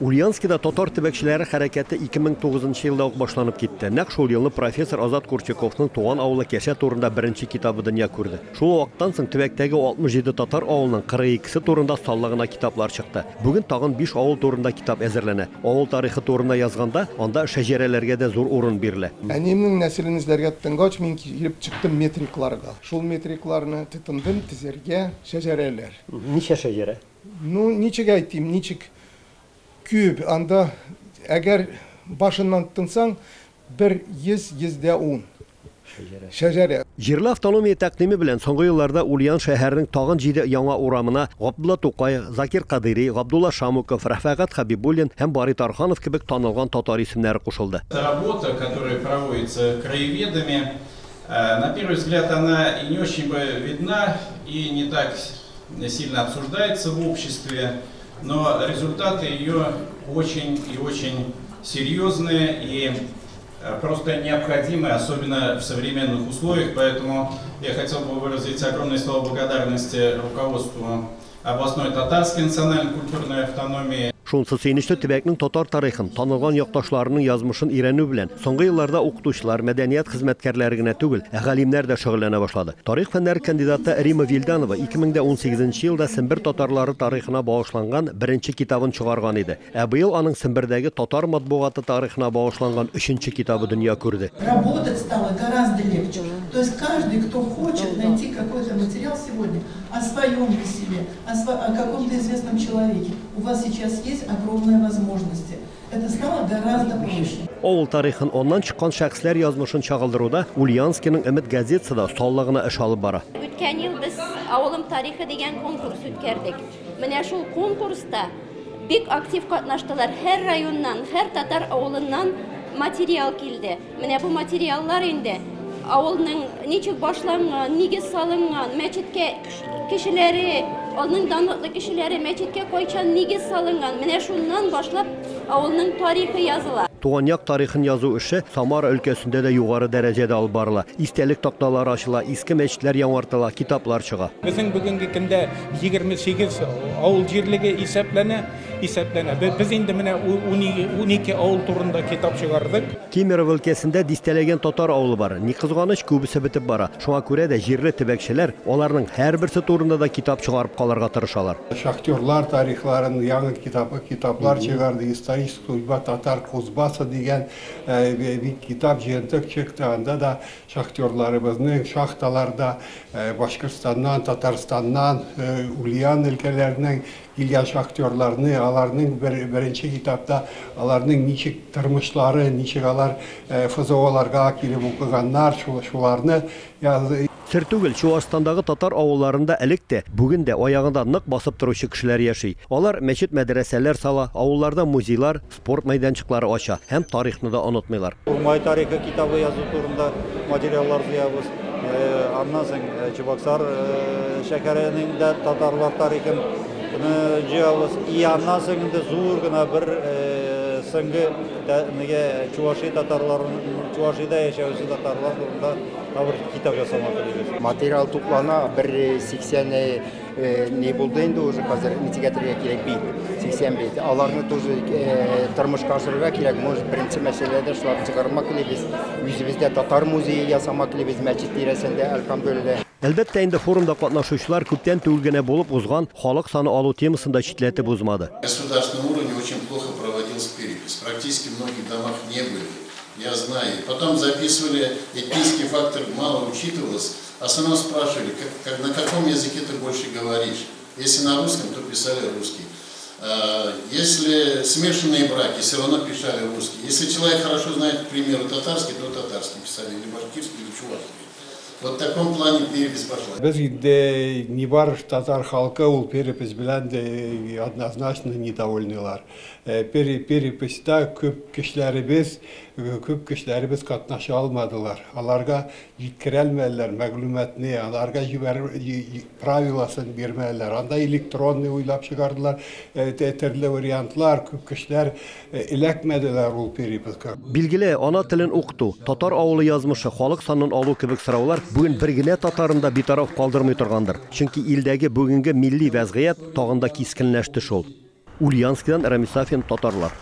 Ульяновскида татар төбәкчеләре хәрәкәте 2009 елда ук башланып китте. Нәкъ шул елны профессор Азат Курчаковның туган авылы Кәшә турында беренче китабы дөнья күрде. Шул вакыттан соң төбәктәге 67 татар авылының 42-се турында саллы гына китаплар чыкты. Бүген тагын 5 авыл турында китап әзерләнә. Авыл тарихы турында язганда, анда шәҗәрәләргә дә зур урын бирелә. Әниемнең нәселен эзләргә тотынгач, мин килеп чыктым метрикларга. Шул метрикларны тотындым тезәргә, шәҗәрәләр. Ничә шәҗәрә? Ну, ничек әйтим, ничек күп. Анда әгәр башыннан тотынсаң, бер 100, 110 шәҗәрә. Җирле автономия тәкъдиме белән соңгы елларда Ульян шәһәренең тагын 7 яңа урамына Габдулла Тукай, Закир Кадыйри, Габдулла Шамуков, Рәфәгать Хәбибуллин һәм Бари Тарханов кебек танылган татар исемнәре кушылды. Это работа, которая проводится краеведами, на первый взгляд она и не очень бы видна, и не так сильно обсуждается в обществе, но результаты ее очень и очень серьезные и просто необходимы, особенно в современных условиях. Поэтому я хотел бы выразить огромные слова благодарности руководству областной татарской национально-культурной автономии. Шунысы сөенечле, төбәкнең татар тарихын, танылган якташларының язмышын өйрәнү белән соңгы елларда укытучылар, мәдәният хезмәткәрләре генә түгел, ә галимнәр дә шөгыльләнә башлады. Тарих фәннәре кандидаты Рима Вильданова 2018 елда Сембер татарлары тарихына багышланган беренче китабын чыгарган иде. Ә быел аның Сембердәге татар матбугаты тарихына багышланган өченче китабы дөнья күрде. Работать стало гораздо легче. То есть каждый, кто хочет найти какой-то материал сегодня о своем селе, о каком-то известном человеке, у вас сейчас есть огромные возможности. Это стало гораздо проще. Авыл тарихын, аннан чыккан шәхесләр язмышын чагылдыруда Ульяновскиның Өмет газетасы да саллы гына эш алып бара. Үткән ел без «Авылым тарихы» дигән конкурс үткәрдек. Менә шул конкурста бик актив катнаштылар. Һәр районнан, һәр татар авылыннан материал килде. Менә бу материаллар инде авылның ничек башланган, нигез салынган, мәчеткә кешеләре, аның данлыклы кешеләре, мәчеткә кайчан нигез салынган. Менә шуннан башлап авылның тарихы языла. Туган як тарихын язу эше Самара өлкәсендә дә югары дәрәҗәдә алып барыла. Истәлек такталары ачыла, иске мәчетләр яңартыла, китаплар чыга. Безнең бүгенге көндә 28 авыл җирлеге исәпләнә. Без инде менә 12 авыл турында китап чыгардык. Кемерово өлкәсендә дистәләгән татар авылы бар. Ни кызганыч, күбесе бетеп бара. Шуңа күрә дә җирле төбәкчеләр аларның һәрберсе турында да китап чыгарып калырга тырышалар. Шахтерлар тарихларын яңа китаплар чыгарды. Историческая судьба татар Кузбасса дигән бик китап җыентык чыкты. Анда да шахтерларыбызның шахталарда Башкортстаннан, Татарстаннан, Ульян өлкәләреннән килгән шахтерларны, аларның беренче китапта аларның ничек тормышлары, ничек алар ФЗОларга килеп укыганнар, шуларны язды. Сер түгел, Чуашстандагы татар авылларында элек тә, бүген дә аягында нык басып торучы кешеләр яши. Алар мәчет, мәдрәсәләр сала, авылларда музейлар, спорт мәйданчыклары ача һәм тарихны да онытмыйлар. Урмай тарихы китабы язу турында материаллар җыябыз. Аннан соң Чебоксар шәһәренең дә татарлар тарихын җыябыз. И аннан соң инде зур гына бер соңгы нигә Чувашия татарларын, Чувашиядә яшәүче татарлар турында бер китап ясамак телибез. Материал туплана, бер 80 не булды инде уже хәзер нитигәтергә кирәк бит. 80 бит. Аларны тоже тормышка ашырырга кирәк. Может, беренче мәсьәләдә шуларны чыгармак телибез. Үзебездә татар музее ясамак телибез мәчет тирәсендә, әлхәмдүлилләһ. Әлбәттә, инде форумда катнашучылар күптән түгел генә булып узган халык саны алу темасын да читләтеп узмады. На государственном уровне очень плохо проводился перепись. Практически в многих домах не были. Я знаю. Потом записывали, этнический фактор мало учитывался. В основном спрашивали, на каком языке ты больше говоришь. Если на русском, то писали русский. Если смешанные браки, все равно писали русский. Если человек хорошо знает, к примеру, татарский, то татарский писали, или башкирский, или чувашский. Вот в таком плане перепись пошла. Без инде ни бар татар халкы ул перепись белән дә однозначно недовольныйлар. Переписьта күп кешеләребез катнаша алмадылар. Аларга җиткерәлмәделәр мәгълүматны, аларга правиласын бирмәделәр. Анда электронный уйлап чыгардылар, төрле вариантлар, күп кешеләр эләкмәделәр ул переписка. Билгеле, ана телен укыту, татар авылы язмышы, халык санын алу кебек сораулар бүген бер генә татарын да битараф калдырмый торгандыр. Чөнки илдәге бүгенге милли вәзгыять тагын да кискенләште шул. Ульяновскидан Рамис Сафин, Татарлар.